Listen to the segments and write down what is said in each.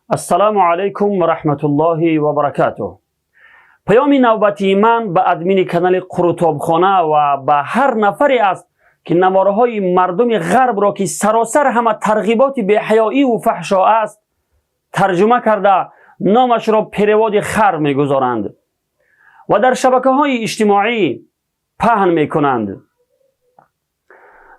Ассалому алайкум ва раҳматуллоҳи ва баракатуҳ. Паёми навбатии ман ба админи канали Қурутобхона ва ба ҳар нафаре аст, ки наворҳои мардуми ғарбро, ки саросар ҳама тарғиботи беҳаёиву фаҳшо аст, тарҷума карда, номашро «Переводи хар» мегузоранд ва дар шабакаҳои иҷтимоӣ паҳн мекунанд.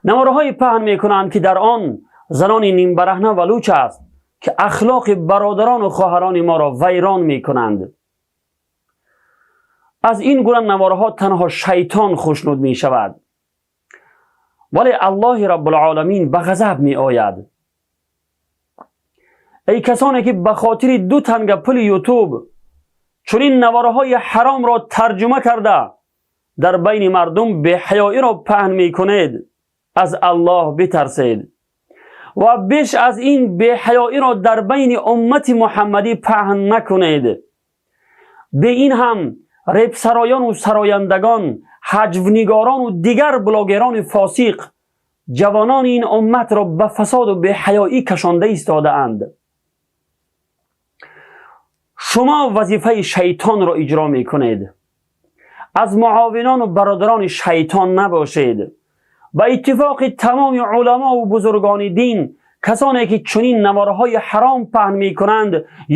Наворҳои паҳн мекунанд, ки дар он занони нимбараҳна ва луч аст, ки ахлоқи бародарону хоҳарони моро вайрон мекунанд. Аз ин гуна наворҳо танҳо шайтон хушнуд мешавад, вале Аллоҳи Раббулъоламин ба ғазаб меояд. Эй касоне, ки ба хотири ду танга пули Ютуб чунин наворҳои ҳаромро тарҷума карда, дар байни мардум беҳаёиро паҳн мекунед, аз Аллоҳ битарсед ва беш аз ин беҳаёиро дар байни уммати муҳаммадӣ паҳн накунед. Бе ин ҳам репсароёну сарояндагон, ҳаҷвнигорону дигар блогерони фосиқ ҷавонони ин умматро ба фасоду беҳаёӣ кашонда истодаанд. Шумо вазифаи шайтонро иҷро мекунед. Аз муовинону бародарони шайтон набошед. Ба иттифоқи тамоми уламову бузургони дин, касоне ки чунин наворҳои ҳаром паҳн мекунанд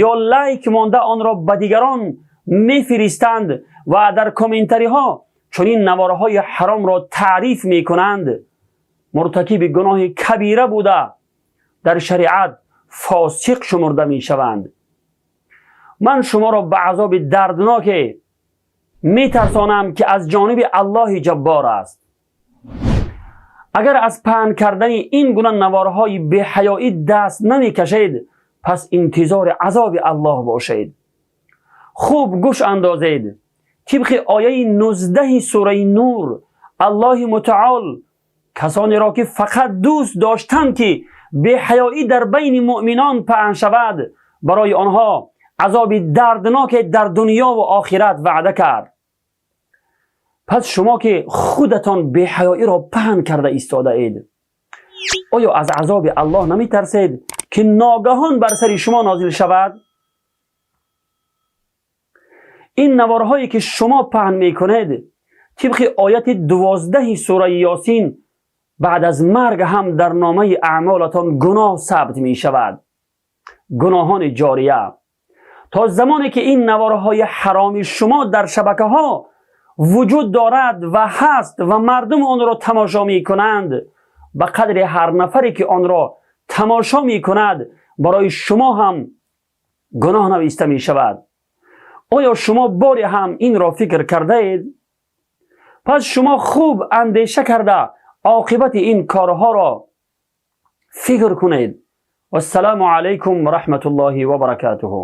ё лайк монда, онро ба дигарон мефиристанд ва дар комментариҳо чунин наворҳои ҳаромро таъриф мекунанд, муртакиби гуноҳи кабира буда, дар шариат фосиқ шумурда мешаванд. Ман шуморо ба азоби дардноке метарсонам, ки аз ҷониби Аллоҳи Ҷаббор аст. Агар аз паҳн кардани ин гуна наворҳои беҳаёӣ даст намекашед, пас интизори азоби Аллоҳ бошед. Хуб гӯш андозед. Тибқи ояи 19-и сураи Нур, Аллоҳи Мутаол касонеро, ки фақат дӯст доштанд, ки беҳаёӣ дар байни муъминон паҳн шавад, барои онҳо азоби дардноке дар дунёву охират ваъда кард. Пас шумо, ки худатон беҳаёиро паҳн карда истодаед, оё аз азоби Аллоҳ наметарсед, ки ногаҳон бар сари шумо нозил шавад? Ин наворҳое, ки шумо паҳн мекунед, тибқи ояти 12-и сураи Ёсин, баъд аз марг ҳам дар номаи аъмолатон гуноҳ сабт мешавад, гуноҳони ҷория. То замоне ки ин наворҳои ҳароми шумо дар шабакаҳо вуҷуд дорад ва ҳаст ва мардум онро тамошо мекунанд, ба қадри ҳар нафаре, ки онро тамошо мекунад, барои шумо ҳам гуноҳ нависта мешавад. Оё шумо боре ҳам инро фикр кардаед? Пас шумо хуб андеша карда, оқибати ин корҳоро фикр кунед. Вассалому алайкум ва раҳматуллоҳи ва баракатуҳу.